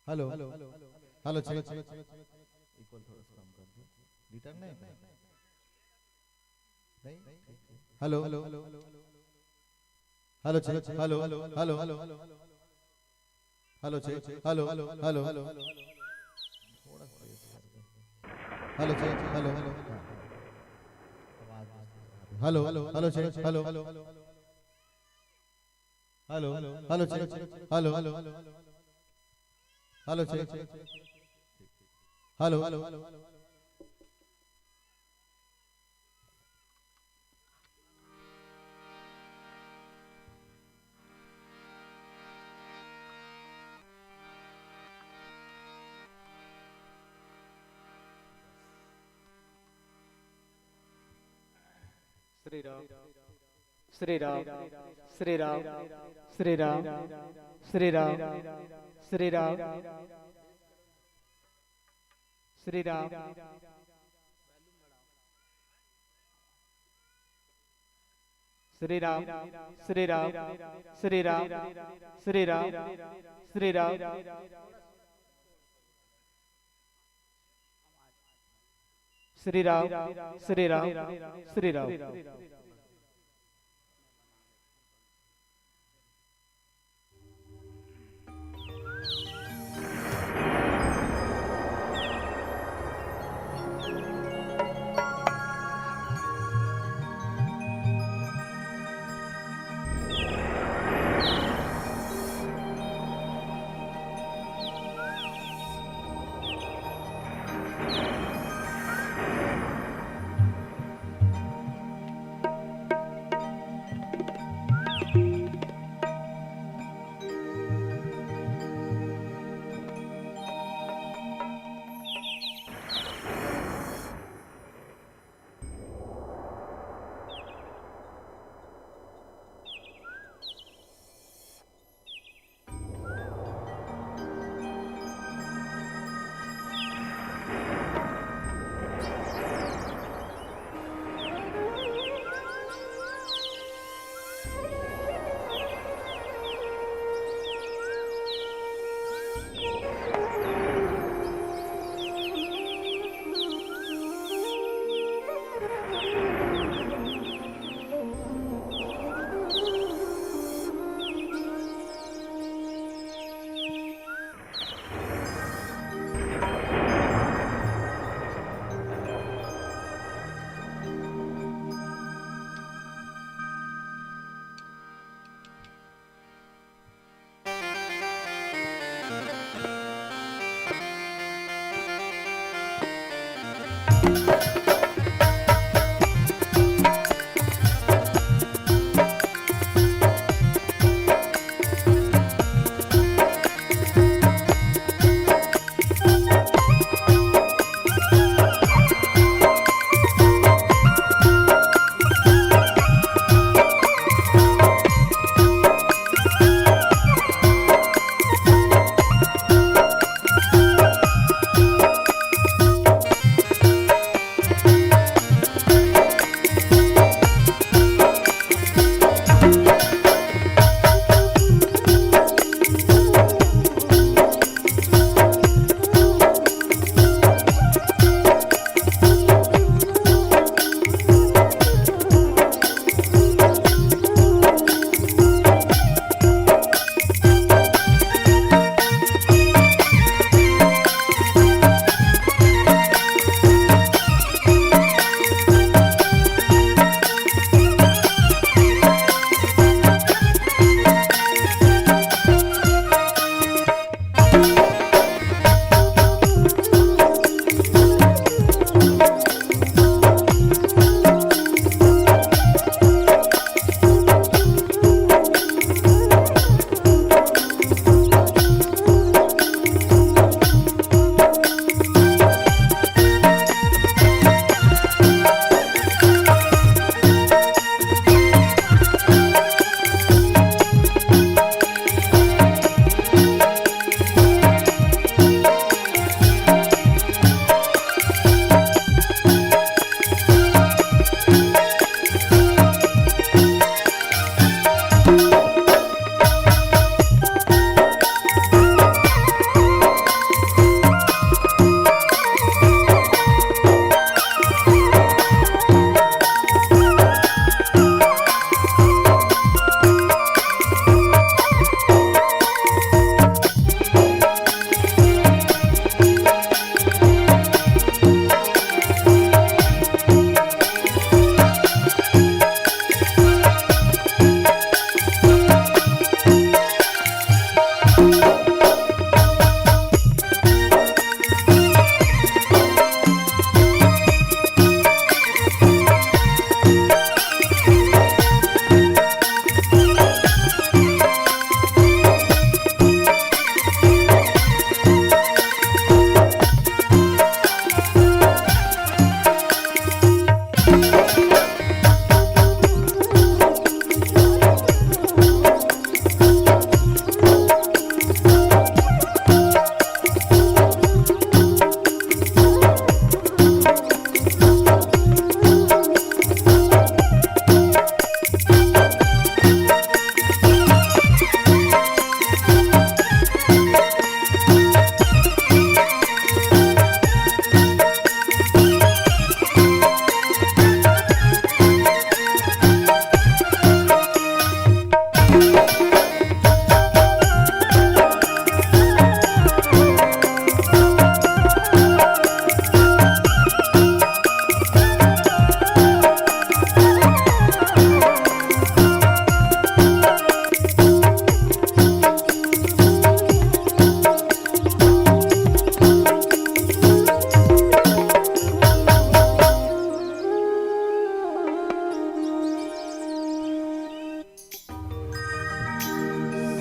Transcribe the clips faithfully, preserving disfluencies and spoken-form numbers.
Hello, hello, cheque. Equal थोड़ा सा कम कर दो। गिटार नहीं है? नहीं? Hello, hello, check. Hello, hello, hello, check. Hello, hello, hello, hello, check. Hello, hello, hello, check. Hello, hello, hello, check. Hello, hello, check. Hello, hello, check. Hello, hello. Shri Ram, Shri Ram, Shri Ram, Shri Ram, Shri Ram, Shri Ram, Shri Ram, Shri Ram, Shri Ram, Shri Ram, Shri Ram, Shri Ram, Shri Ram, Shri Ram, Shri Ram, Shri Ram, Shri Ram.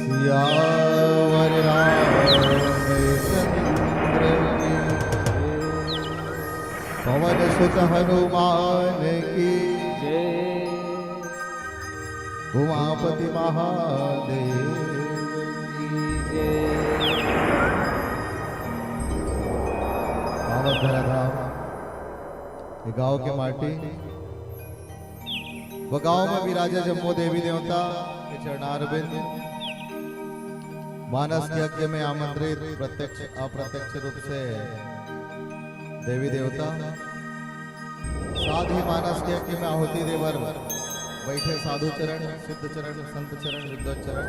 Siyavar Ramchandra की, पवन सुत हनुमान की, जय। उमापति महादेव की जय। पावन धराधाम, ये गांव के माटी, वो गांव में विराजे जम्मो देवी देवता के चरणारविंद, मानस के यज्ञ में आमंत्रित प्रत्यक्ष अप्रत्यक्ष रूप से देवी देवता, साथ ही मानस के यज्ञ में आहुति देबर बैठे साधु चरण, सिद्ध चरण, संत चरण, विद्वत चरण,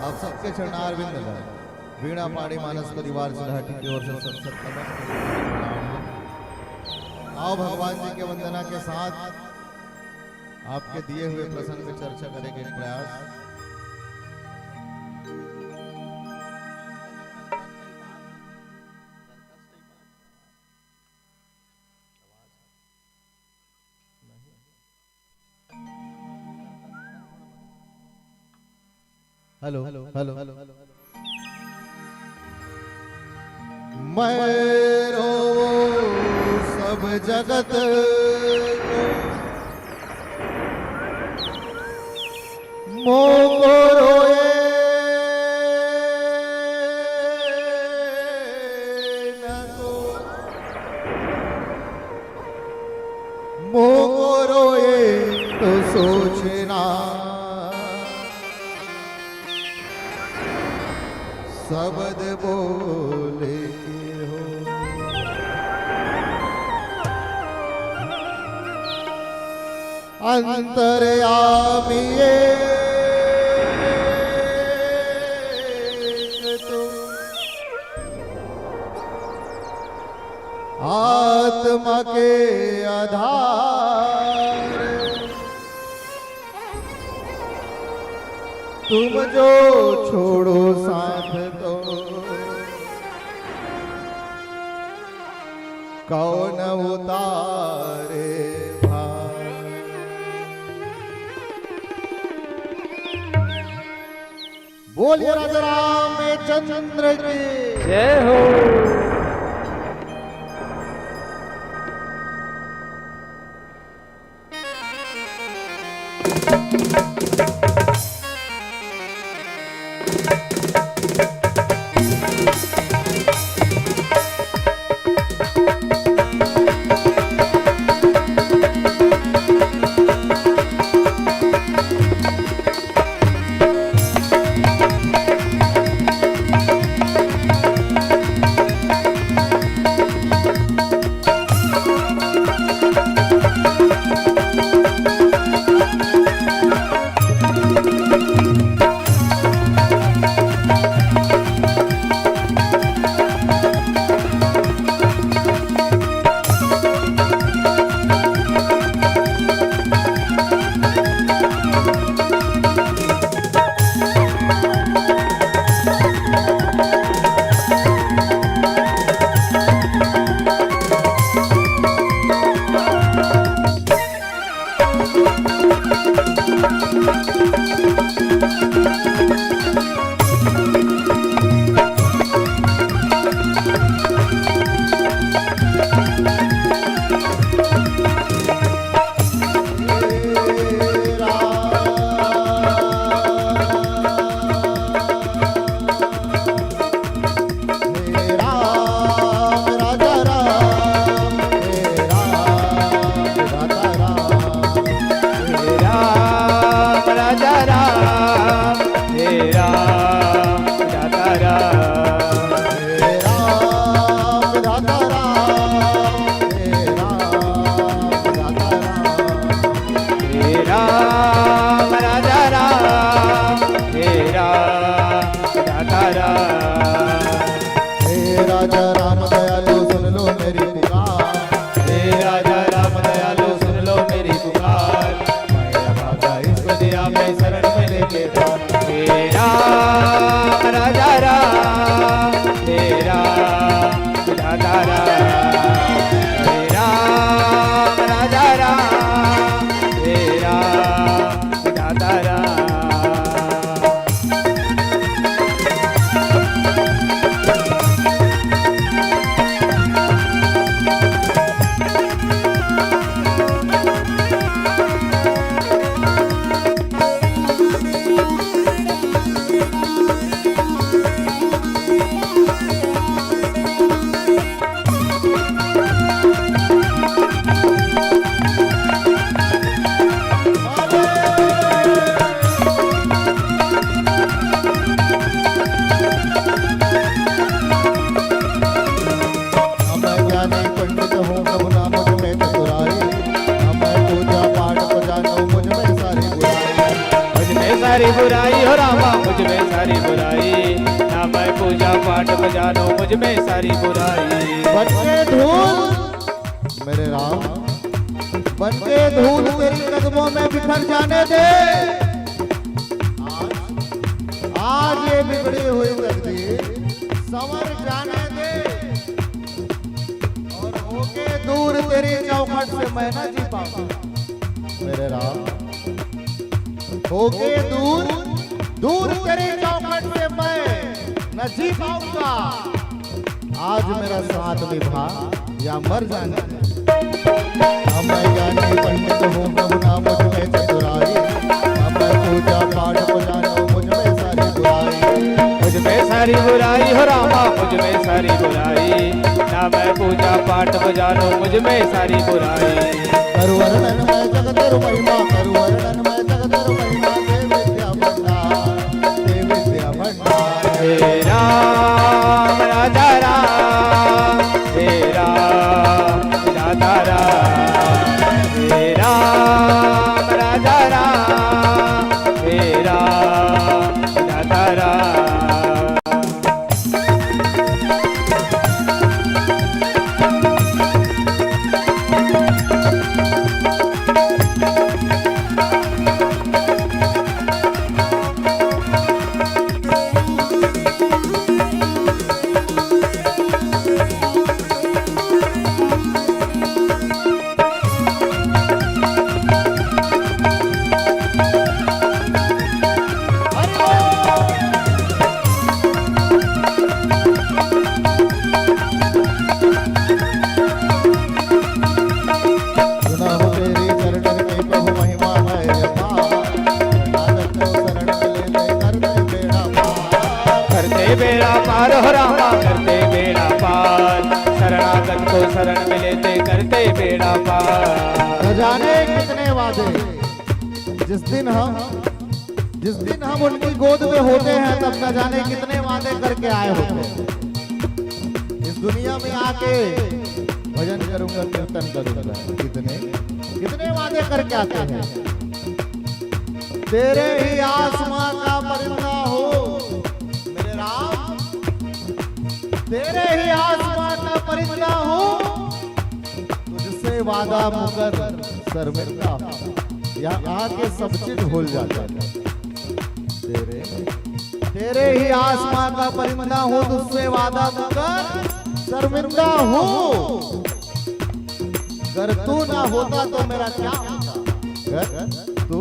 आप सबके चरणारविंद ला वीणा पाणी मानस परिवार सिलहाटी की ओर से सत सत नमन। आओ, भगवान जी के वंदना के साथ आपके दिए हुए प्रसंग पे चर्चा करेंगे, प्रयास। Hello, hello, hello. मैं रोऊं सब जगत को, मोको रोए न को, मोको रोए तो सोचना, शब्द बोल के हो। अंतर्यामी एक तुम, आत्मा के आधार, तुम जो छोड़ो साथ तो कौन उतारे भार। बोलिए राजा रामचंद्र की जय हो। हे राम राजा राम, हे राम विधाता राम, हे राम राजा राम, हे राम विधाता राम, हे राम विधाता राम, हे राम विधाता राम, हे राम राजा राम, हे राम विधाता राम। हे राजा राम दयालु सुन लो मेरी पुकार, हे राजा राम दयालु सुन लो मेरी पुकार, मैं अभागा इसको दिया मैं शरण में लेके जा। हे राम राजा राम, हे राम विधाता राम, हे राम राजा राम, हे राम विधाता राम। सारी बुराई हो रामा, मुझ में सारी बुराई, ना मैं पूजा पाठ को जानूं, मुझ में सारी बुराई। बन के धूल मेरे राम, बन के धूल तेरी कदमों में बिखर जाने दे। आज, आज ये बिगड़ी हुई तकदीर संवर जाने दे। और होके दूर तेरी चौखट से मैं ना जी पाऊंगा मेरे राम। होके दूर, दूर तेरी चौखट से मैं न जी पाऊंगा। आज मेरा साथ निभा या मर जाना। अब मैं ज्ञानी पंडित हूँ, प्रभु ना मुझ में चतुराई। अब मैं पूजा पाठ को जानूं, मुझ में सारी बुराई। मुझ में सारी बुराई हो रामा, मुझ में सारी बुराई, ना मैं पूजा पाठ को जानूं, मुझ में सारी बुराई। करुवर्णन मैं जगत महिमा, करुवर्णन मैं जगत महिमा, दे विद्या भंडार, दे विद्या भंडार। हे राम राजा राम, हे राम राजा राम, हे राम राजा राम, हे राम राजा राम। सुना हो तेरी चरणन की प्रभु महिमा है अपार। शरणागत को शरण मिले ते करते बेड़ा पार। करते बेड़ा पार हो रामा, करते बेड़ा पार। शरणागत को शरण मिले ते करते बेड़ा पार। न जाने कितने वादे, जिस दिन हम, जिस दिन हम उनकी गोद में होते हैं, तब न जाने कितने वादे करके आए होते हैं। इस दुनिया में आके भजन करूंगा, कीर्तन करूंगा, कितने, कितने वादे करके आते हैं। तेरे ही आसमां का परिंदा हूँ मेरे राम, तेरे ही आसमां का परिंदा हूँ, तुझसे वादा मुकर शर्मिंदा हूँ। यहाँ आके सब चीज भूल जाता है। तेरे, तेरे ही आसमां का परिंदा हूँ, तुझसे वादा मुकर शर्मिंदा हूँ। अगर तू ना होता तो मेरा क्या होता? अगर तू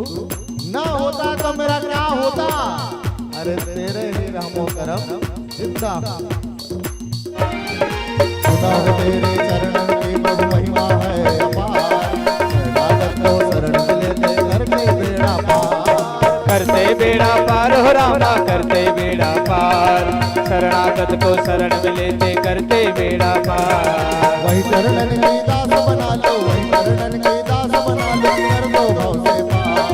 ना होता तो मेरा क्या होता? अरे तेरे ही रहमो करम जिंदा हूँ। खुदा हो तेरे चरणन की प्रभु महिमा है अपार। शरणागत को शरण मिले ते करते बेड़ा पार। करते बेड़ा पार हो रामा, करते बेड़ा पार। शरणागत को शरण मिले ते करते बेड़ा पार। वही चरणन की दास बना लो, वही चरणन की दास बना लो, कर दो भव से पार,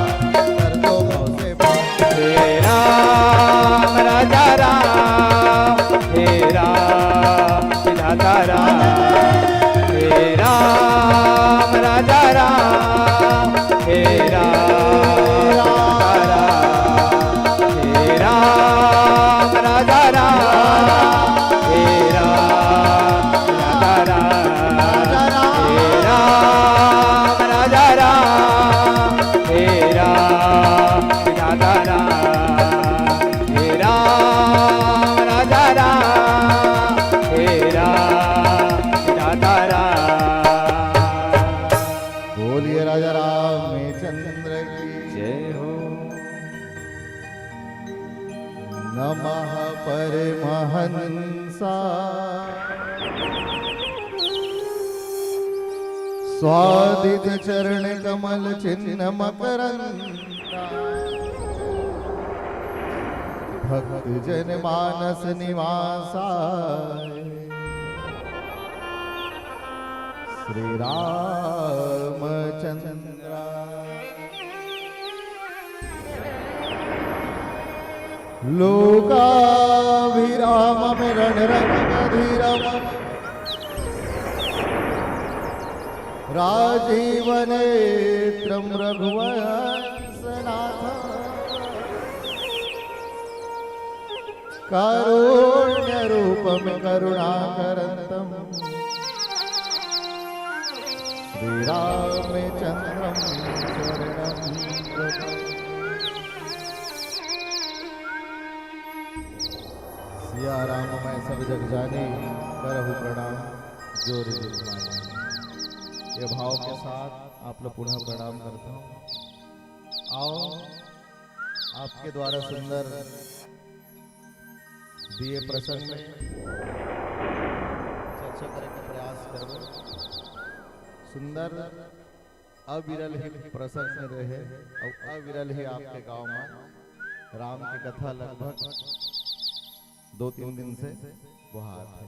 कर दो भव से पार। हे राम राजा राम, हे राम विधाता राम, हे राम राजा राम, हे राम विधाता राम, हे राम राजा राम, हे राम विधाता राम, हे राम राजा राम, हे राम विधाता राम, हे राम राजा राम, हे राम विधाता राम। बोलिए राजा रामचंद्र की जय हो। नमः परमहंसा स्वादित चरण कमल चिन्ह मकरंदा भक्त जन मानस निवासा श्री रामचंद्र। लोकाभिरामं रणरंगधीरं राजीवनेत्रं रघुवंशनाथम्। कारुण्यरूपं करुणाकरन्तम् श्रीरामचन्द्रं शरणं व्रजम्। सिया राम मैं सब जग जानी, करहु प्रणाम जोरि जुग मानी। ये भाव के साथ आप लोग पुनः प्रणाम करता हूँ। आओ, आपके द्वारा सुंदर दिए प्रसंग में चर्चा करे के प्रयास करबो। सुंदर अविरल ही प्रसंग में रहे और अविरल ही आपके गांव में राम की कथा लगभग दो तीन दिन से बोहात है।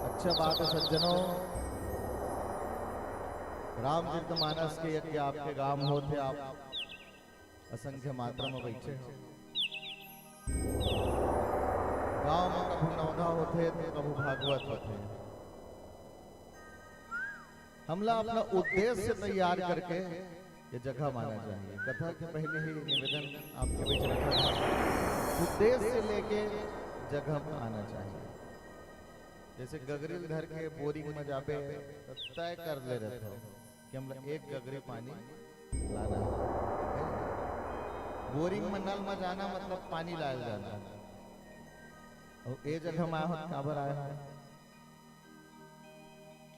अच्छा बात है सज्जनों, रामचरित मानस के यज्ञ आपके गांव में होत हे, आप असंख्य मात्रा में बैठे हो। गांव में कभू नवधा होथे तो कभू भागवत होथे। हमला अपना उद्देश्य तैयार करके ये जगह माना चाहिए। कथा के पहले ही निवेदन आपके बीच रखा था, उद्देश्य लेके जगह में आना चाहिए। जैसे गगरी ल धर के बोरिंग में जाबे तो तय कर ले रहते हो कि हमला एक गगरी पानी लाना है। बोरिंग में नल में जाना मतलब पानी लाए जाना। और ए जगह में आए हो, काबर आए हो?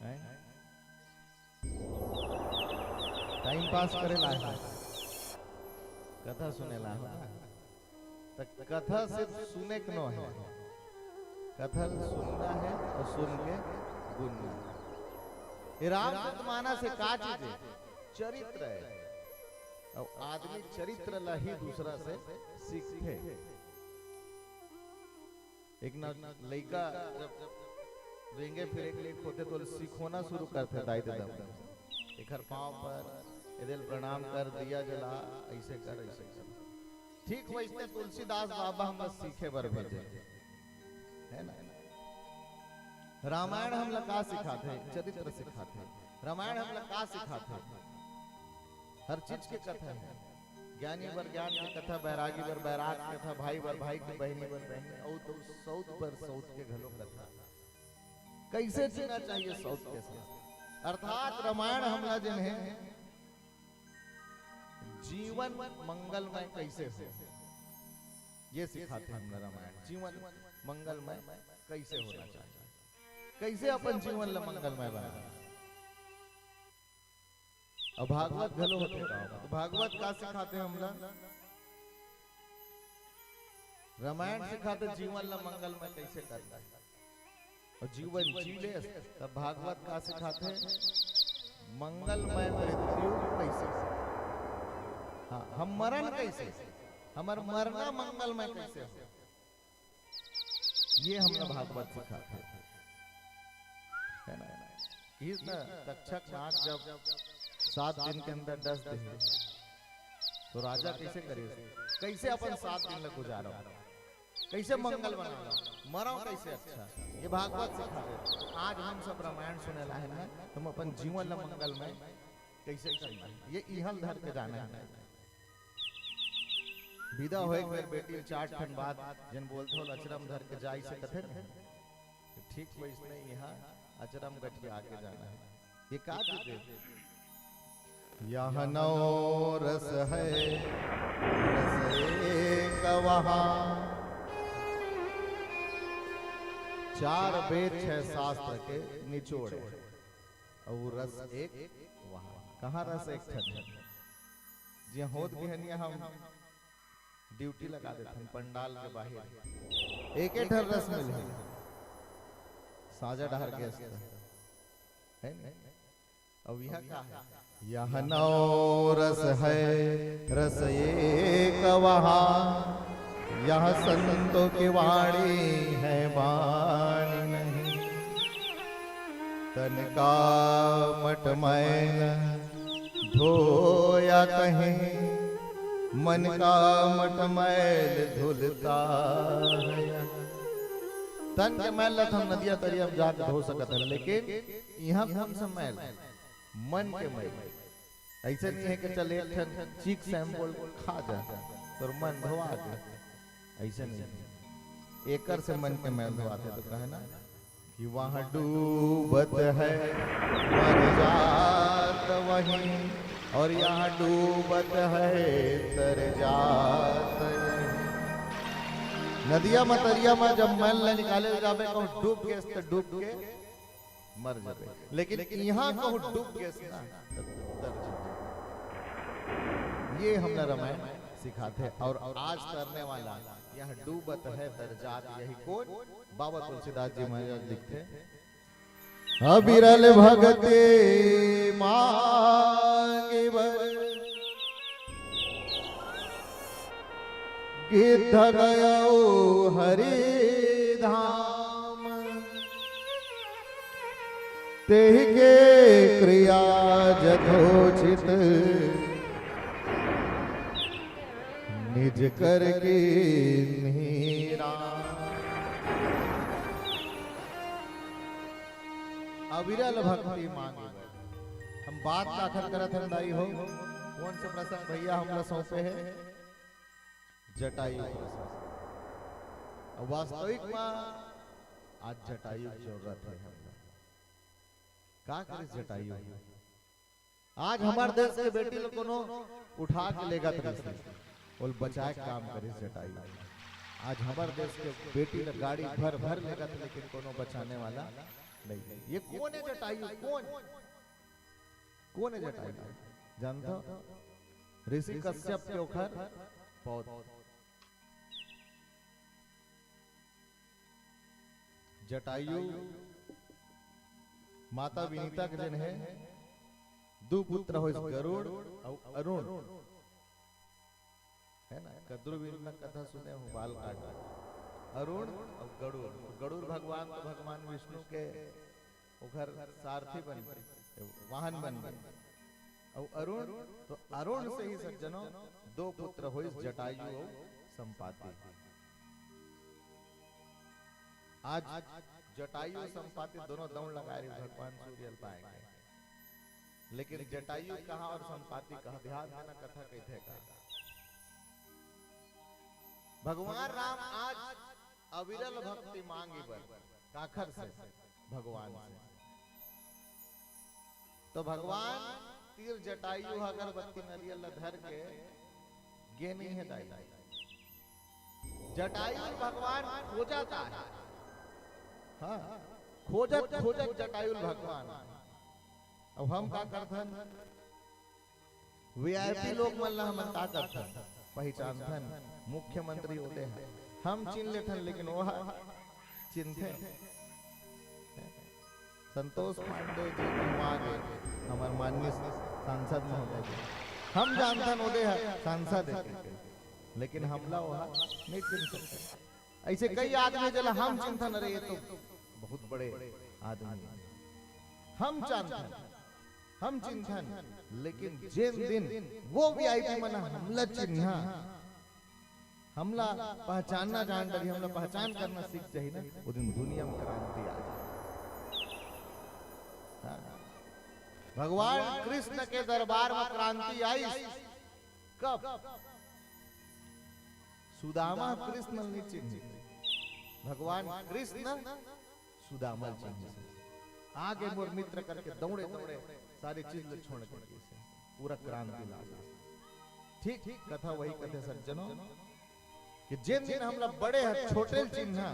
हैं? टाइम पास करे ला आए हो, कथा सुने ला आए हो ना? त कथा सिर्फ सुने के नो है, कथा सुनना है और सुन के गुनना है। ये रामचरित मानस से का चीज है? चरित्र है। और आदमी चरित्र ला ही दूसरा से सीखथे। एक ना लइका जब रेंगे फिरे के लिए होथे तो सिखोना शुरू करथे दाई ददा। एकर पाँव पर, एदे ल प्रणाम कर, दिया जला, ऐसे कर, ऐसे कर। ठीक वैसने तुलसीदास बाबा हमला सीखे बर भेजे, है ना? रामायण हमला का सिखाथे? चरित्र सिखाथे। रामायण हमला का सिखाथे? हर चीज के कथा है। ज्ञानी बर ज्ञान के कथा, बैरागी बर बैराग के कथा, भाई बर भाई के, बहनी बर बहनी, अउ तो सौत बर सौत के घलो कथा। कैसे जीना चाहिए सौत के साथ, अर्थात रामायण हमला जेन है जीवन मंगलमय कैसे हो, ये सिखाथे हमला रामायण। जीवन मंगलमय कैसे होना चाहिए, कैसे अपन जीवन ला मंगलमय बनाना। अब भागवत घलो होथे गाँव में, तो भागवत का सिखाथे हमला? रामायण सिखाथे जीवन ला मंगलमय कैसे करना है। और जीवन जी ले, तब भागवत का सिखाथे? मंगलमय मृत्यु कैसे हो? हाँ, हम मरन कैसे, हमर मरना मंगलमय कैसे हो, ये हमला भागवत सिखाथे, है ना? किस न तक्षक नाग जब सात दिन के अंदर डस दे, तो राजा कैसे करे, कैसे अपन सात दिन ला गुजारो, कैसे मंगल बनाओ, मरो कैसे अच्छा, ये भागवत सिखाथे। आज हम सब रामायण सुने ला आए ना, हम अपन जीवन ला मंगलमय कैसे करना है, ये इहल धर के जाना है। विदा होए के बेर बेटी चार ठन बात जेन बोलथे, ओला अचरम धर के जाई से कथे न, ठीक वैसने यहाँ अचरम गठिया के जाना है। ये का चीज है? यह नौ रस है, रस एक वहाँ। चार वेद छह शास्त्र के निचोड़ है, और रस एक वहाँ। कहाँ रस एक ठन है? जे होत बिहनिया हम ड्यूटी लगा देथन पंडाल के बाहर, एक एक ठन रस मिलही, साजा डहर के अस्तर, है न? अब यहाँ का है? यह नौ रस है, रस एक वहाँ, यह संतों की वाणी है, वाणी नहीं। तन का मट मैल धोया कहीं, मन का मट मैल धुलता है। तन के मैल ला तो हम नदिया तरिया में जाके धो सकत हन, लेकिन यहाँ कौन सा मैल? मन के मैल। ऐसे नहीं है कि चल एक ठन चीक सैंपल खा जा, तोर मन धोवा दे, ऐसे नहीं है। एकर से मन के मैल धोआथे। तो कहे ना कि वहाँ डूबत है मर जात वहीं, और यहाँ डूबत है तर जात यहीं। नदिया म, तरिया म जब मैल ल निकाले ल जाबे, कहूँ डूब गेस त डूब के मर जाबे, लेकिन यहाँ कहूँ डूब गेस ना, त तर जाबे। ये हमला रामायण सिखाथे। और आज तरने वाला यहाँ डूबत है तर जात यहीं कोन? बाबा तुलसीदास जी महाराज लिखथे, अविरल भगति मांगिब गिद्ध गयो हरि धाम। तेहि के क्रिया जथोचित निज कर कीन्ही राम। अविरल भक्ति मांगे बर। हम बात काखर करत हन दाई हो? कोन से प्रसंग भैया हमला सौंपे हे? जटायु प्रसंग। अउ वास्तविक म आज जटायु के जरूरत हे हमला। का करिस जटायु? आज हमर देश के बेटी ल कोनो उठा के लेगत रहिस, ओल बचाए के काम करिस जटायु। आज हमर देश के बेटी ल गाड़ी भर भर लेगत, लेकिन कोनो बचाने वाला नहीं। ये कोन हे जटायु? कोन, कोन हे जटायु? जानथव? ऋषि कश्यप के ओखर पौत। जटायु माता विनीता के जेन हे, दू पुत्र होइस, गरुड़ अउ अरुण, हे ना? कद्रू विनीता कथा सुने हो, बाल कांड। अरुण अउ गरुड़, तो गरुड़ भगवान तो भगवान विष्णु के ओखर सारथी बन गे, वाहन बन गे। अउ अरुण, तो अरुण से ही सज्जनों दो पुत्र होइस, जटायु अउ संपाति। आज जटायु संपाति दोनों दौड़ लगाए रहिस भगवान सूर्य ल पाए गे, लेकिन जटायु कहाँ और संपाति कहाँ? ध्यान देना, कथा कहिथे का। भगवान राम आज अविरल भक्ति मांगी बर काखर से? भगवान से। तो भगवान तीर जटायु ह अगरबत्ती नरियल ल धर के गे नहीं हे दाई। जटायु भगवान खोजत हे। हाँ, खोजत खोजत जटायु भगवान। अब हम का करथन? वीआईपी लोग मन ला हमन का करथन? पहिचानथन। मुख्यमंत्री ओदे हे, हम चिन्ह लेथन, लेकिन वो ह चिन्हथे। संतोष पांडे जी कहूँ आ गे, हमर माननीय सांसद महोदय जी, हम जानथन ओदे ह सांसद हे, लेकिन हमला वो ह नहीं चिन्ह सकथे। ऐसे कई आदमी जेला हम चिन्हथन, अरे ये तो बहुत बड़े आदमी हे, हम जानथन, हम चिन्हथन, लेकिन जेन दिन वो वीआईपी मन हमला चिन्हा, हमला पहचानना जान डरही, हमला पहचान करना सीख जाही ना, वो दिन दुनिया में क्रांति आ जाए। हाँ। भगवान कृष्ण के दरबार में क्रांति आइस। कब? सुदामा कृष्ण ल नहीं चिन्हिस। भगवान कृष्ण सुदामा ल चिन्हिस। आ गे मोर मित्र करके दौड़े दौड़े सारी चीज ल छोड़ के गिस। पूरा क्रांति ला दिस। ठीक, ठीक कथा वही कथे सज्जनों, कि जेन दिन हमला बड़े ह छोटे ल चिन्हा,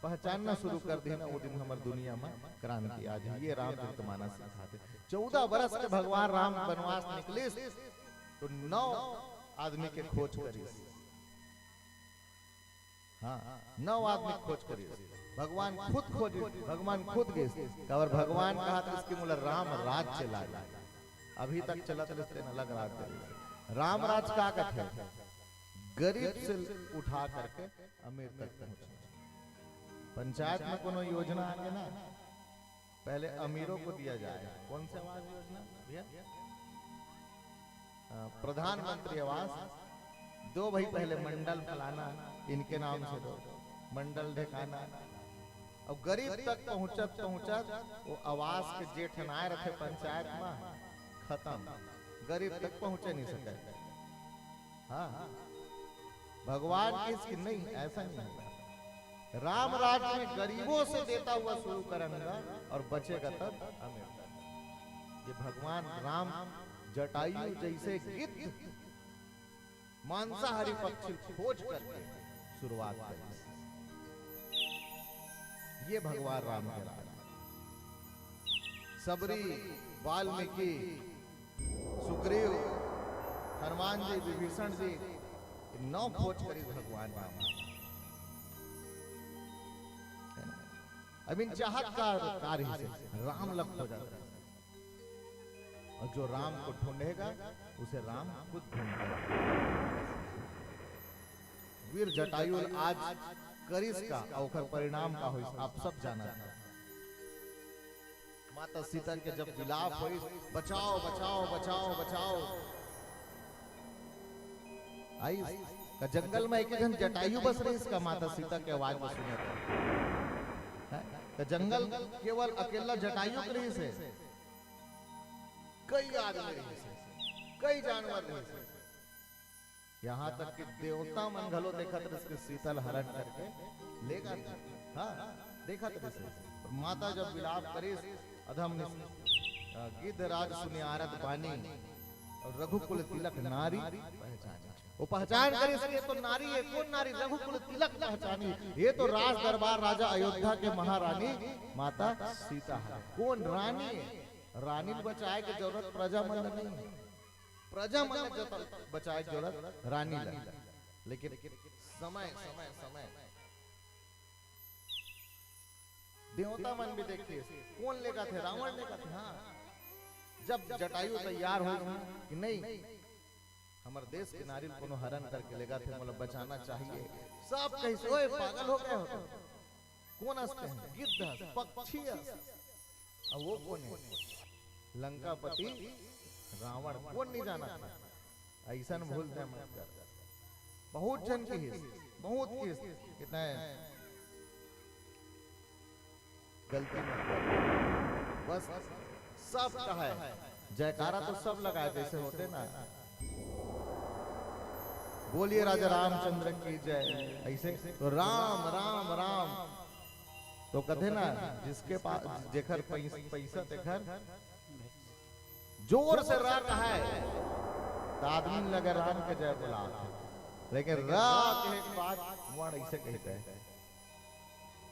पहचानना शुरू कर दिही ना, वो दिन हमर दुनिया में क्रांति आ जाही। ये रामचरित मानस सिखाथे। चौदह बरस के भगवान राम बनवास निकलिस, तो नौ आदमी के खोज करिस। हाँ, नौ आदमी के खोज करिस। भगवान खुद खोजिस, भगवान खुद गिस। काबर भगवान कहत रिहिस कि मोला राम राज्य लागे। अभी तक चलत रिहिस तेन अलग राज्य रिहिस। राम राज का कथे? गरीब से उठा करके अमीर तक पहुंचना। पंचायत में कोनो योजना आगे ना, पहले अमीरों को दिया जाए। कौन से आवास योजना भैया? अ, प्रधानमंत्री आवास। दो भाई पहले मंडल फलाना, इनके नाम से दो, मंडल ढेकाना। अब गरीब तक पहुंचत पहुंचत वो आवास के जे ठन आय रथे पंचायत में, खत्म, गरीब तक पहुंचे नहीं सके। हाँ, भगवान किस की नहीं, ऐसा नहीं होगा। राम राज्य में गरीबों से देता हुआ शुरू करेंगा और बचेगा तब अमीर। ये भगवान राम जटायु जैसे गिद्ध मांसाहारी पक्षी खोज करके शुरुआत करी। ये भगवान राम के राज। सबरी, वाल्मीकि, सुग्रीव, हनुमान जी, विभीषण जी, नौ खोज करी भगवान राम। अब इन चाहत का कार्य से राम लग हो जाता है। और जो राम को ढूंढेगा, उसे राम खुद ढूंढेगा। वीर जटायु आज करिस का, अउ ओकर परिणाम का होइस, आप सब जानत हव। माता सीता के जब विलाप होइस, "बचाओ, बचाओ, बचाओ, बचाओ," आइस का जंगल में एक झन जटायु बस रहिस का, माता सीता के आवाज में सुने का। हैं? का जंगल केवल अकेला जटायु के रहिस हे, कई आदमी रहिस हे, कई जानवर रहिस हे। यहाँ तक कि देवता मन घलो देखत रहिस कि सीता ल हरण करके लेगा। हाँ, देखत रहिस। और माता जब विलाप करिस, अधम निस-, अ, गिद्ध राज सुनि आरत बानी, और रघुकुल तिलक नारी पहचानी। वो पहचान करिस कि ये तो नारी हे, कोन नारी? रघुकुल तिलक पहचानी। ये तो राज दरबार राजा अयोध्या के महारानी माता सीता हे। कोन रानी हे? रानी ल बचाए के जरूरत प्रजा मन ल नहीं हे। प्रजा मन ल जत-, बचाए के जरूरत रानी ल। लेकिन समय, समय, समय। देवता मन भी देखिस, कोन लेगथे? रावण लेगथे। हाँ, जब जटायु तैयार होइस कि नहीं, हमर देश के नारी ल कोनो हरण करके लेगथे, मोला बचाना चाहिए, सब कहिस, "ओए, पागल हो गए हो तुम?" कोन अस कहे? गिद्ध अस, पक्षी अस। अब वो कोन हे? लंकापति रावण। कोन नहीं जानत हे? अइसन भूल तैं मत कर। बहुत झन किहिस, बहुत किहिस, कि तैं गलती मत कर। बस सब कहे, जयकारा तो सब लगाए, जैसे होथे ना, "बोलिए राजा रामचंद्र की जय", ऐसे तो राम, राम, राम। तो कथे ना, जिसके पास, जेकर पैस-, पैसा तेकर जोर से रर हे, त आदमी लगे राम के जय बोलाथे। लेकिन रा के एक बात वण ऐसे कहते हैं,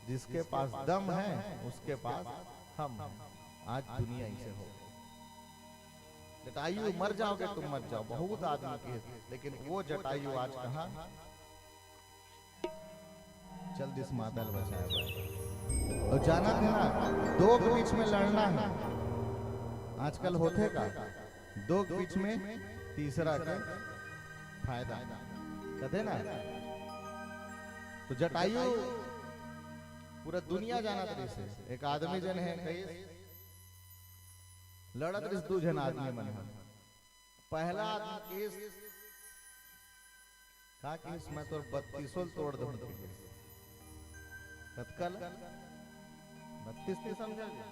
"जिसके पास दम है, उसके पास हम हैं।" आज दुनिया ऐसे हो गई। जटायु, मर जाओगे तुम, मर जाओ, बहुत आदमी के, लेकिन वो जटायु आज कहाँ? चल दिस माता ल बचाए बर। अउ जानत हे ना, दो के बीच में लड़ना हे। आजकल होथे का, दो के बीच में तीसरा के फायदा। कथे ना, तो जटायु पूरा दुनिया जानत रहिस हे। एक आदमी जन हे, कहिस, लड़त रहिस दू झन आदमी मन ह। पहला आदमी किहिस, का किहिस, "मैं तोर बत्तीसों ल तोड़ दूं," किहिस। कतका ल? बत्तीस नहीं समझा जी?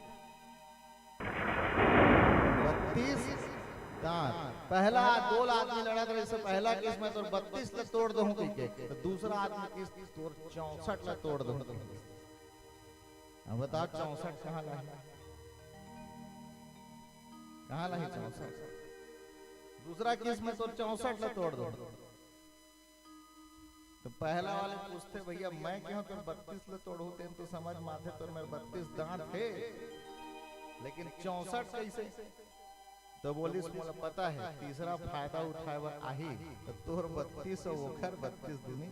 बत्तीस दांत। पहला दो आदमी लड़त रहिस, पहला किहिस, "मैं तोर बत्तीस ल तोड़ दूं," कहिके, तो दूसरा आदमी किहिस, "तोर चौसठ ल तोड़ दूं," कहिके। अब बताओ, चौसठ कहाँ लाही? कहाँ लाही चौसठ? दूसरा किहिस, "मैं तोर चौसठ ल तोड़ दूं।" तो पहला वाले पूछथे, "भैया, मैं कहेंव तोर बत्तीस ल तोड़हूं, तेन तो समझ म आथे, तोर मेर बत्तीस दांत हे, लेकिन चौसठ कैसे?" तो बोलिस, "मोला पता हे, तीसरा फायदा उठाए बर आही, तो तोर बत्तीस अउ ओकर बत्तीस दूनी।"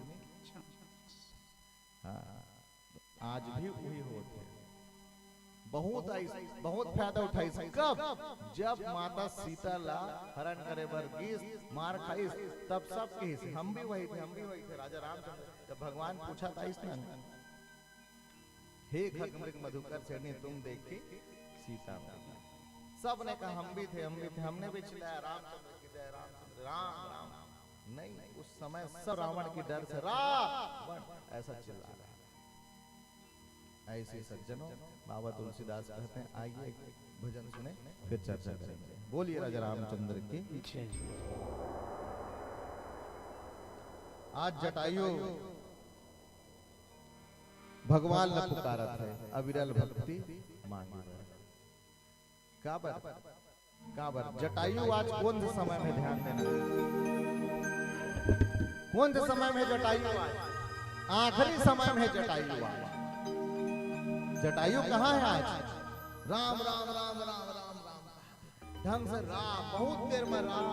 हाँ, आज भी उही होत हे। बहुत आइस, बहुत फायदा उठाइस। कब? जब माता सीता ला हरण करे बर गिस, मार खाइस, तब सब किहिस, "हम भी वही थे, हम भी वही थे।" राजा रामचंद्र, जब भगवान पूछत आइस ना, "हे खग मृग मधुकर श्रेणी, तुम देखी सीता मैया।" सब ने कहा, "हम भी थे, हम भी थे।" हमने भी चिल्लाया, "रामचंद्र की जय, रामचंद्र, राम, राम।" नहीं, उस समय सब रावण की डर से, "रावण!" ऐसा चिल्ला रहा है। ऐसे सज्जनों, बाबा तुलसीदास कहते हैं, आइए एक भजन सुने, फिर चर्चा करेंगे। बोलिए राजा रामचंद्र की। आज जटायु भगवान ला पुकारत हे, अविरल भक्ति मांगे बर। काबर? काबर? जटायु आज कौन से समय में, ध्यान देना, कौन से समय में जटायु आज? आखिरी समय में जटायु आज। जटायु कहाँ है आज? राम, राम, राम, राम, राम, राम। ढंग से राम, बहुत देर में राम,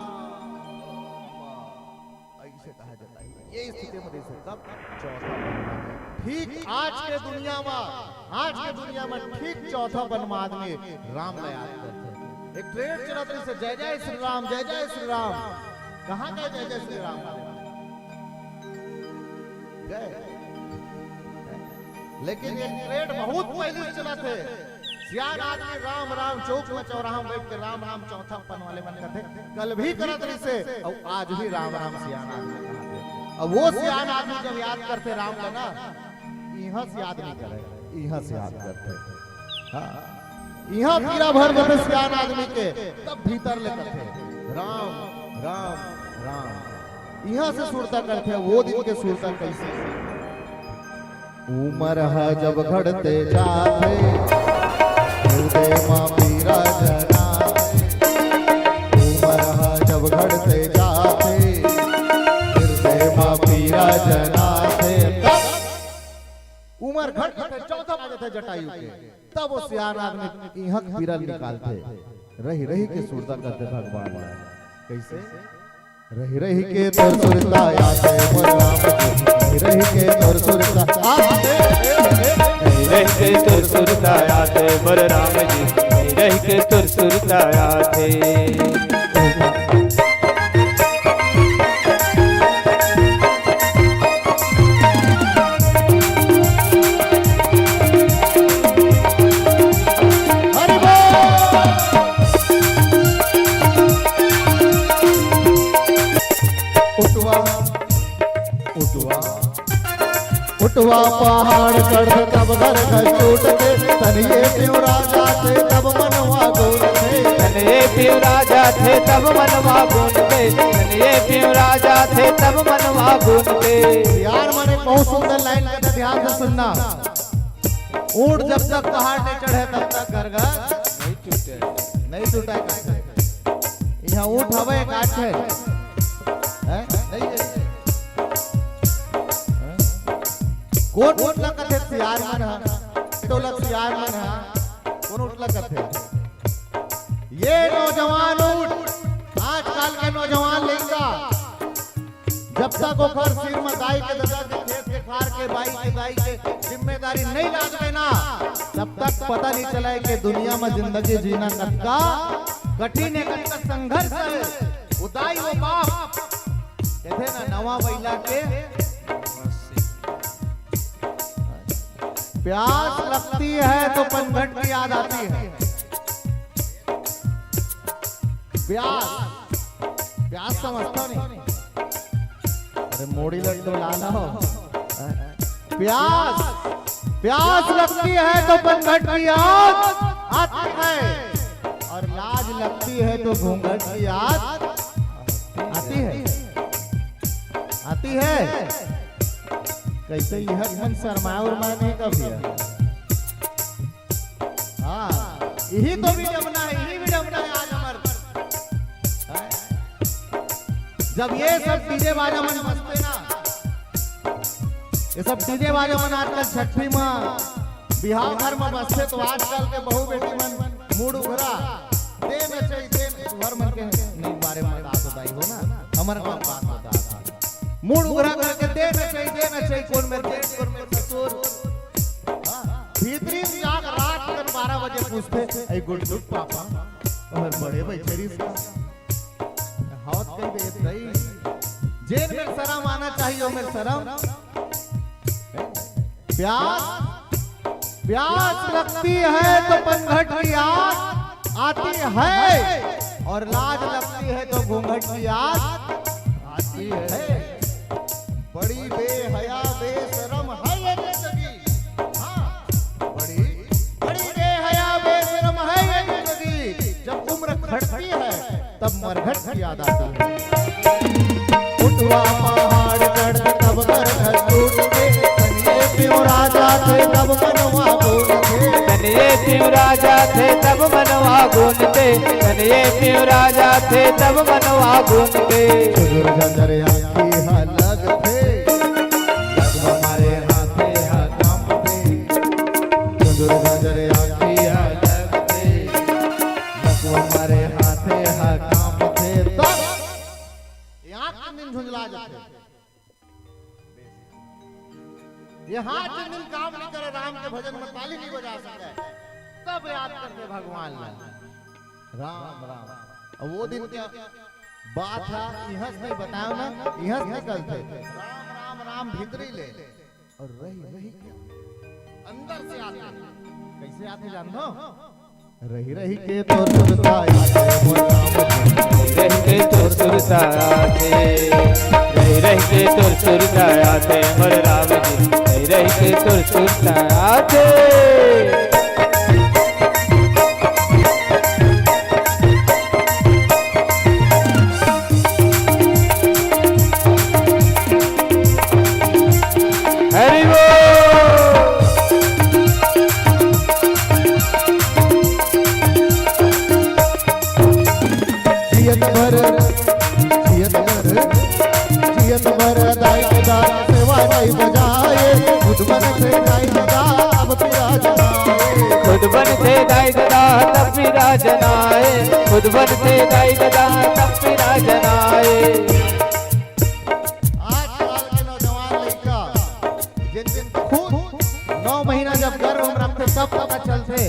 ऐसे कहा जाता है। ये स्थिति में जैसे तब चौथा बनवाद। ठीक आज के दुनिया में, आज के दुनिया में ठीक चौथा बनवाद में राम ला याद करथे। एक ट्रेंड चलत रहिसे, "जय जय श्री राम, जय जय श्री राम।" कहाँ गए जय जय श्री राम वाले? गए। लेकिन एक ट्रेंड बहुत पहले चलत हे, सियान आदमी राम राम चौक में चौराहा में बैठ के राम राम चौथा पन वाले मन कथे, कल भी करत रहिसे, अउ आज भी राम राम सियान आदमी कहत हे। अब वो सियान आदमी जब याद करथे राम ला ना, इहाँ से याद नहीं करे, इहाँ से याद करथे। हाँ, इहाँ पीरा भर जथे सियान आदमी के, तब भीतर ले कथे, "राम, राम, राम।" इहाँ से सुरता करथे, वो दिन के सुरता कैसे? उमर ह जब घटते जाथे, हृदय म पीरा जनाथे। उमर ह जब घटते जाथे, हृदय म पीरा जनाथे। तब उमर घट जाथे, चौथा आ जाथे जटायु के, तब वो सियान आदमी इहाँ के पीरा निकालथे, रहि रहि के सुरता करथे भगवान ला। कैसे? रहि रहि के तोर सुरता आथे मोर राम जी, रहि रहि के तोर सुरता आथे। रहि रहि के तोर सुरता आथे मोर राम जी, रहि रहि के तोर सुरता आथे। हरि बोल। उठवा, उठवा, उठवा पहाड़ चढ़ तब घर घर टूटथे, तनिए पिंवरा जाथे तब मनवा गोरथे। तनिए पिंवरा जाथे तब मनवा गोरथे, तनिए पिंवरा जाथे तब मनवा गोरथे। यार, मैंने बहुत सुंदर लाइन कथे, ध्यान से सुनना। ऊंट जब तक पहाड़ नहीं चढ़े, तब तक घर घर नहीं टूटे। नहीं टूटे कथे। इहाँ ऊंट हवे, एक आठ है। हैं? नहीं है। हैं? कौन ऊंट ला कथे? सियार मन ह। टोलक सियार मन ह। कौन ऊंट ला कथे? ये नौजवान ऊंट, आजकल के नौजवान लइका, जब तक ओकर सिर म दाई के, ददा के, खेत के, खार के, बाई के, दाई के जिम्मेदारी नहीं लादबे ना, तब तक पता नहीं चलय के दुनिया म जिंदगी जीना कतका कठिन हे, कतका संघर्ष हे। वो दाई, वो बाप कथे ना, नवा बइला के प्यास लगती है तो पनघट की याद आती है। प्यास, प्यास समझता नहीं। अरे, मोड़ी लड्डू लाना हो। प्यास, प्यास लगती है तो पनघट की याद आती है, और लाज लगती है तो घूंघट की याद आती है। आती है। कैसे यह मन शर्माए उर्माए नहीं कभी है। हाँ, यही तो विडम्बना है, यही विडम्बना है आज हमर। हाँ? जब ये सब डीजे बाजा मन बजथे ना, ये सब डीजे बाजा मन आजकल छट्ठी म बिहाव घर म बजथे, तो आजकल के बहू बेटी मन मूड उघरा, दे नचई, दे, तुहर मन के नहीं बारे म बात बताई हो ना, हमर मन बात बता। मूड उघरा करके दे नचई, दे नचई, कौन मेर जेठ, कौन मेर ससुर। हाँ, भीतरी म जाके रात कन बारह बजे पूछथे, "ऐ गुड्डू पापा, और बड़े बइठे रहिस का?" हवत कही दे, "दई, जेन मेर शरम आना चाहिए, ओ मेर शरम।" प्यास, प्यास लगती है तो पनघट की याद आती है, और लाज लगती है तो घूंघट की याद आती है। बड़ी बेहया बेशरम है ये जिंदगी। हाँ, बड़ी, बड़ी बेहया बेशरम है ये जिंदगी। जब उम्र घटती है, तब मरघट की याद आती है। उठवा पहाड़ चढ़ तब घर घर टूट के, तनिए पिंवरा जाथे पिंवरा जाथे तब मनवा गुनथे, तन ये पिंवरा जाथे तब मनवा गुनथे। सुंदर गजर आँखी हा लगथे, लगवा मारे हाथे हा कांपथे। सुंदर गजर आँखी हा लगथे, लगवा मारे हाथे हा कांपथे। तब ये आँख के नींद झुंझला जाथे। ये हाथ जिन दिन काम नहीं करे, राम के भजन में ताली नहीं बजा सके, तब याद करथे भगवान ला। राम राम। अब वो दिन के बात हा, इहाँ से नहीं बतायो ना, इहाँ से निकलथे। राम राम राम भीतरी ले, अउ रहि रहि के अंदर से आथे। कइसे आथे जानथो? रहि रहि के तोर सुरता आथे मोर राम जी। रहि रहि के तोर सुरता आथे, रहि रहि के तोर सुरता आथे मोर राम जी, रहि रहि के तोर सुरता आथे। हरि बोल। जियत भर, जियत भर, जियत भर दाई ददा सेवा नहीं बजाए। खुद बनथे दाई ददा तब पिरा जनाए। खुद बनथे दाई ददा तब पिरा जनाए। खुद बनथे दाई ददा तब पिरा जनाए। आजकल के नौजवान लइका जिन जिन खुद नौ महीना जब गर्भ में रखथे तब पता चलथे।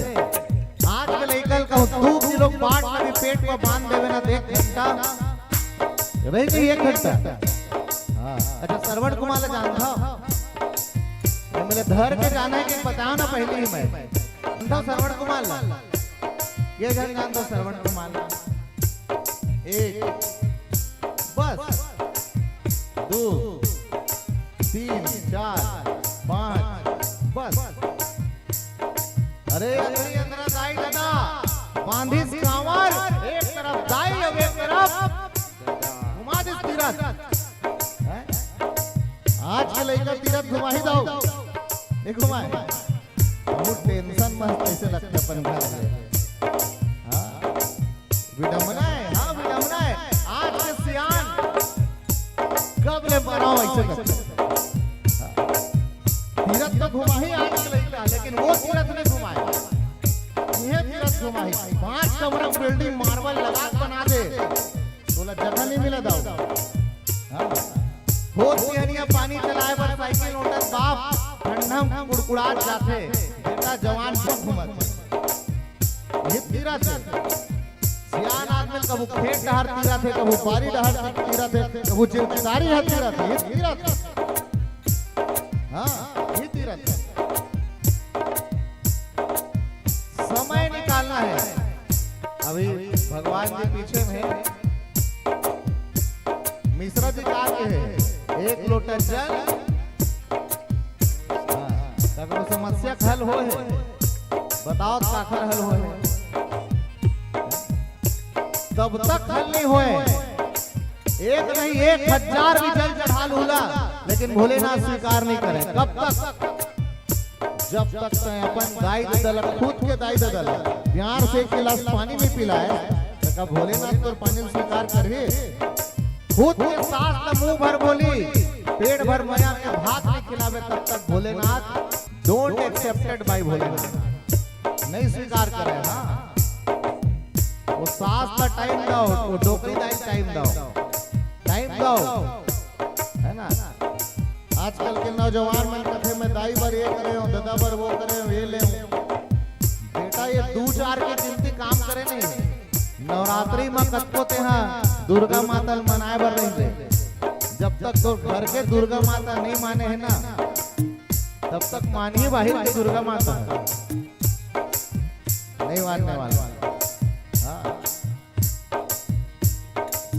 आज के लइका ल कहूँ दू किलो बाट ला भी पेट में बांध देवे ना, देख घंटा रहि जाही एक घंटा। हाँ। अच्छा, श्रवण कुमार ला जानथो? मैं बोले धर के जाना है कि बताओ ना पहले ही मैं। जानथो श्रवण कुमार ला? ये झन जानथो श्रवण कुमार ला? एक, बस, दू, तीन, चार, पाँच, बस। अरे अंदर अंदर दाई ददा बांधिस कांवर, एक तरफ दाई अउ एक तरफ घुमा दिस तीरथ। हैं? आज के लइका तीरथ घुमाही दाऊ, नहीं घुमाए? बहुत टेंशन में कइसे लगथे अपन घर में। हाँ? विडम्बना है, हाँ, विडम्बना है। आज के सियान कब ले मराव अइसे करथे। हाँ। तीरथ तो घुमाही आज के लइका, लेकिन वो तीरथ नहीं घुमाए। ये तीरथ घुमाही। पांच कमरा building marble लगा के बना दे, तोला जगह नहीं मिला दाऊ। हाँ। होत बिहनिया पानी चलाए बर साइकिल ओटत बाप ठंडा में कुड़कुड़ात जाथे, बेटा जवान क्यों घूमत हे? ये तीरथ हे। सियान आदमी कभू खेत डहर तीरथ हे, कभू बारी डहर तीरथ हे, कभू जिम्मेदारी हे तीरथ हे, ये तीरथ हे। हाँ, ये तीरथ हे। समय निकालना है। अभी भगवान जी पीछे में मिश्रा जी का आगे है, एक लोटा जल। हाँ, ककरो समस्या के हल होए हे, बताओ काखर हल होए हे? तब तक हल नहीं होए। एक नहीं, एक हजार भी जल चढ़ा लूला, लेकिन भोलेनाथ स्वीकार नहीं करे। कब तक? जब तक तैं अपन दाई ददा ल, खुद के दाई ददा ल प्यार से एक गिलास पानी नहीं पिलाए, त का भोलेनाथ तोर पानी ल स्वीकार करही? खुद के सास ल मुंह भर बोली, पेट भर मया के भात नहीं खिलावे, तब तक Bholenath don't accepted by Bholenath, नहीं स्वीकार करे। हाँ, वो सास ला टाइम दो, वो डोकरी दाई टाइम दो, टाइम दो, है ना? आजकल के नौजवान मन कथे, "मैं दाई बर ये करे हूँ, ददा बर वो करे हूँ, ये ले हूँ।" बेटा, ये दू चार के गिनती काम करे नहीं। नवरात्रि में कतको तेहा दुर्गा माता ल मनाए बर रही दे। जब तक तो घर के दुर्गा माता नहीं माने है ना, तब तक मानिए बाहिर के दुर्गा माता है। नहीं मानने वाला। हाँ।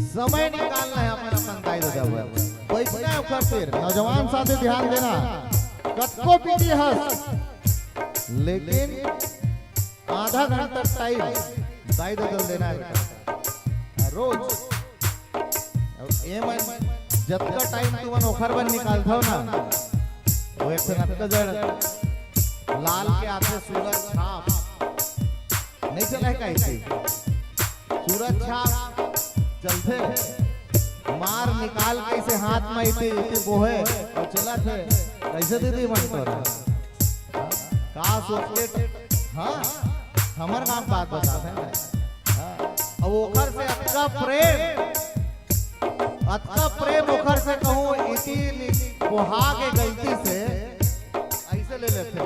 समय निकालना है अपन, अपन दाई ददा बर। बैठना है ओकर तीर। नौजवान साथी ध्यान देना। कतको पीटी हस, लेकिन आधा घंटा टाइम दाई ददा ल देना है बेटा। हाँ, रोज। अब ये मन जतका टाइम तुमन ओखर बर निकालथव ना, वो एक ठन अतका जड़ लाल के आथे सूरज छाप, नहीं चला है कहीं से। सूरज छाप चलथे, मार निकाल के इसे हाथ में इते, इते बोहे और चलत हे। कैसे दीदी मन तोरा? का सोच के, हाँ, हमर गाँव बात बताथे ना। हाँ, अब ओखर से अतका प्रेम, अतका प्रेम ओखर से कहूँ, इति नि-, बोहा के गलती से ऐसे ले लेथे।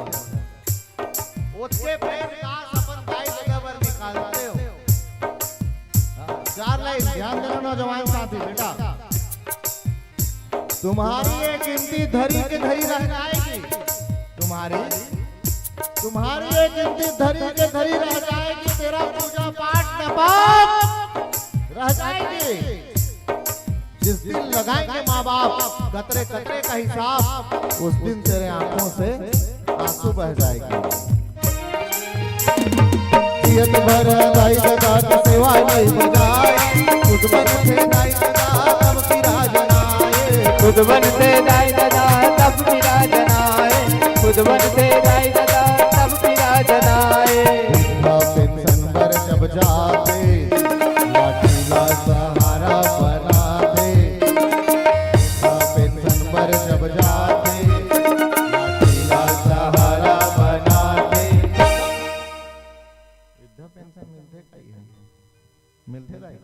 ओतके प्रेम का अपन दाई ददा बर निकालते हो। हाँ, चार लाइन ध्यान देना नौजवान साथी, बेटा, तुम्हारी ये गिनती धरी के धरी रह जाएगी। तुम्हारी, तुम्हारी ये गिनती धरी के धरी रह जाएगी। तेरा पूजा पाठ नापाक रह जाएगी। जिस दिन लगाएंगे माँ बाप कतरे कतरे का हिसाब, उस दिन तेरे आंखों से आंसू बह जाएंगे। जियत भर दाई ददा के सेवा नहीं बजाए, खुद बनथे दाई ददा तब पिराज नाए। खुद बनथे दाई ददा तब पिराज नाए, खुद बनथे दाई ददा तब पिराज नाए। वृद्धा पेंशन बर जब जाते, लाठी ला सहारा बनाथे। वृद्धा पेंशन बर जब जाथे, लाठी ला सहारा बनाथे। वृद्धा पेंशन मिलथे का इहाँ? मिलथे दाई?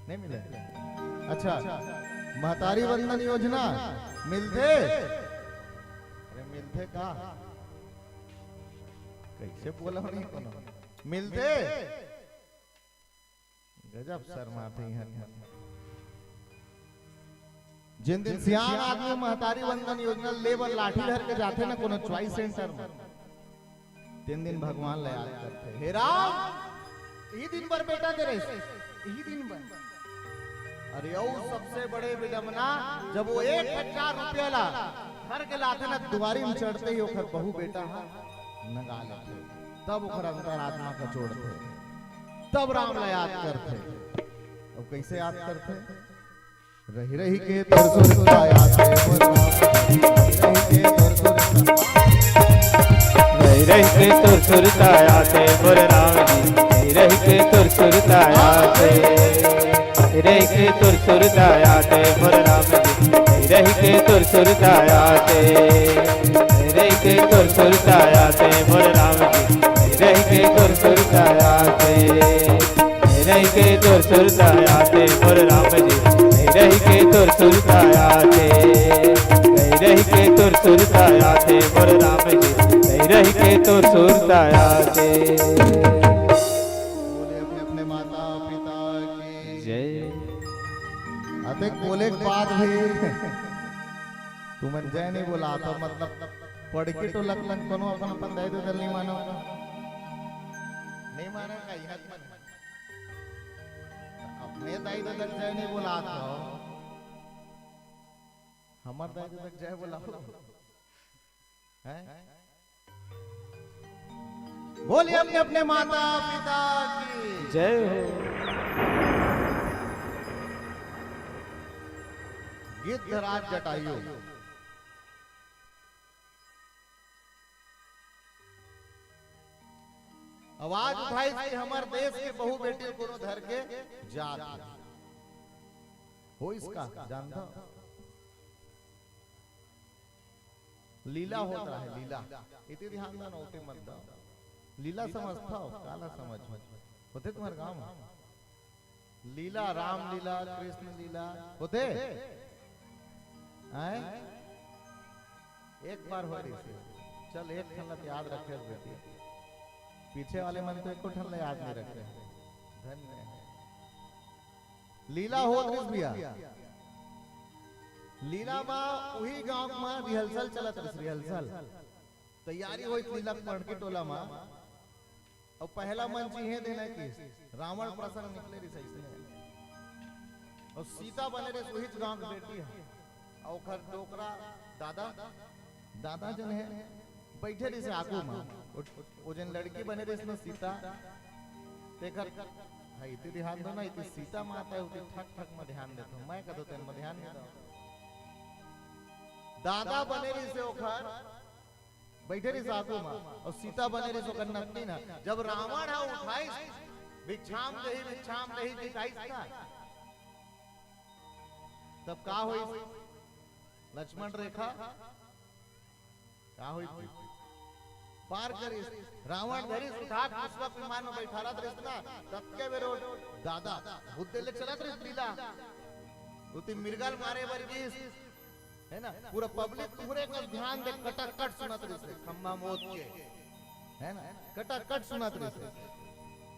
नहीं मिले? अच्छा, महतारी वंदन योजना मिलथे? अरे मिलथे का? कैसे बोला नहीं कोनो? मिलथे? गजब शर्माथे इहाँ। जिन दिन सियान आदमी महतारी वंदन योजना ले बर लाठी धर के जाथे ना कोनो चॉइस सेंटर में, तेन दिन भगवान ला याद करथे, हे राम, इही दिन बर बेटा दे रहे, इही दिन बर। अरे अउ सबसे बड़े विडम्बना, जब वो एक हजार रुपया ला धर के लाथे ना, दुआरी में चढ़ते ही ओखर बहू बेटा हा नगा लेथे, तब ओखर अंतरात्मा कचोड़थे, तब राम ला याद करथे। अब कैसे याद करथे? रहि रहि के तोर सुरता आथे मोर राम जी, रहि रहि के तोर सुरता रहि रहि के तोर सुरता आथे मोर राम जी, रहि रहि के तोर सुरता आथे। रहि रहि के तोर सुरता आथे मोर राम जी, रहि रहि के तोर सुरता आथे। रहि रहि के तोर सुरता आथे मोर राम जी, रहि रहि के तोर सुरता आथे। रहि रहि के तोर सुरता आथे मोर राम जी, रहि रहि के तोर सुरता आथे। रहि रहि के तोर सुरता आथे मोर राम जी, रहि रहि के तोर सुरता आथे। बोले अपने अपने माता पिता की जय। अतेक बोले के बाद भी तुमन जय नहीं बोला तो मतलब पढ़ के तो लग लग कोनो अपन अपन दाई ददा नहीं मानो, नहीं मानो का इहाँ मन। अपने दाई ददा जय नहीं बोला तो हमर दाई ददा जय बोला हो। हैं? बोलिए अपने अपने माता पिता की जय हो। गिद्धराज जटायु। आवाज उठाइस कि हमर देश के बहू बेटी कोनो धर के जात हे। होइस का जानथव? लीला होत रहे, लीला। इति ध्यान दो ना, ओते मत दो। लीला समझथव, काला समझ होथे तुम्हर गांव में? लीला, रामलीला, कृष्ण लीला होथे? हैं? एक बार हो रही थी। चल, एक ठन ला तो याद रखे बेटी। पीछे वाले मन तो एको ठन ला याद नहीं रखे। धन्य है। लीला होत रिहिस भैया। लीला मा उही गांव मा rehearsal चलत रिहिस, rehearsal। तैयारी होइस लीला के पड़की टोला मा। अउ पहला मंच इहे देना कि रावण प्रसंग निकले रिहिस अइसने। अउ सीता बने रिहिस उहीच गांव के बेटी ह। अउ ओखर डोकरा दादा, दादा जन हे, बइठे रिहिस आगू मा। ओ, ओ जन लड़की बने रिहिस न सीता, तेखर, हाँ, इति ध्यान दो ना, इति सीता माता हे, उति ठक ठक मा ध्यान देथव। मैं कथों तेन मा ध्यान नइ दव। दादा बने रिहिस ओखर, बइठे रहिस आगू म, अउ सीता बने रहिस ओकर नतनी न। जब रावण ह उठाइस, "भिक्षाम देहि, भिक्षाम देहि" के गाइस ना, तब का होइस? लक्ष्मण रेखा का होइस? पार करिस। रावण धरिस, उठा के पुष्पक विमान म बइठारत रहिस ना, ततके बेर ओ दादा बुद्ध ले चलत रहिस लीला। ओती मृगल मारे बर गिस, है ना? पूरा पब्लिक तुंहरे कस ध्यान दे कटाकट सुनत रहिस हे, खम्भा मोद के, है ना? कटाकट सुनत रहिस हे।